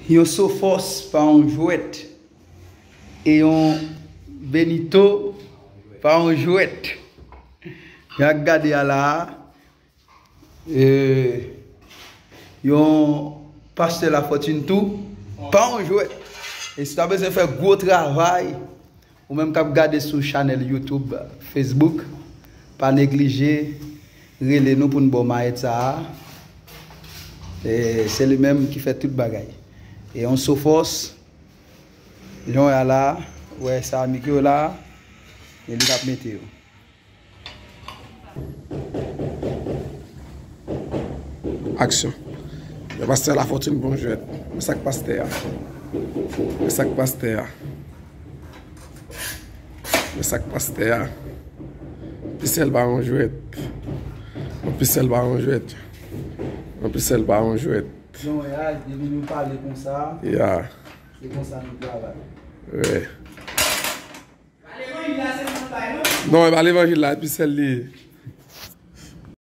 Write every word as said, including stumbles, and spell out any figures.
Yon Sofòs pa yon jwèt. E yon Benito pa yon jwèt. Jan n ap gade a la a, e, yon pastè Lafortune tou pa yon jwèt. E si w ta bezwen fè gwo travay, ou menm k ap gade sou chanèl YouTube, Facebook, pa neglije rele nou pou n ba w mayèt sa a. E, se li menm ki fè tout bagay. E yon Sofòs, jan w wè a la, wè sa, mikro la, e li k ap mete yo. Aksyon. Men pastè Lafortune bon jwèt. Men sa k pastè a. Men sa k pastè a. Men sa k pastè a. Pisèl pa yon jwèt. Yon pisèl pa yon jwèt. Yon pisèl pa yon jwèt. Jan w wè a, depi nou pale konsa, ya, se konsa nou travay. Wi. Non, e pa levanjil la, epi sèl li ye.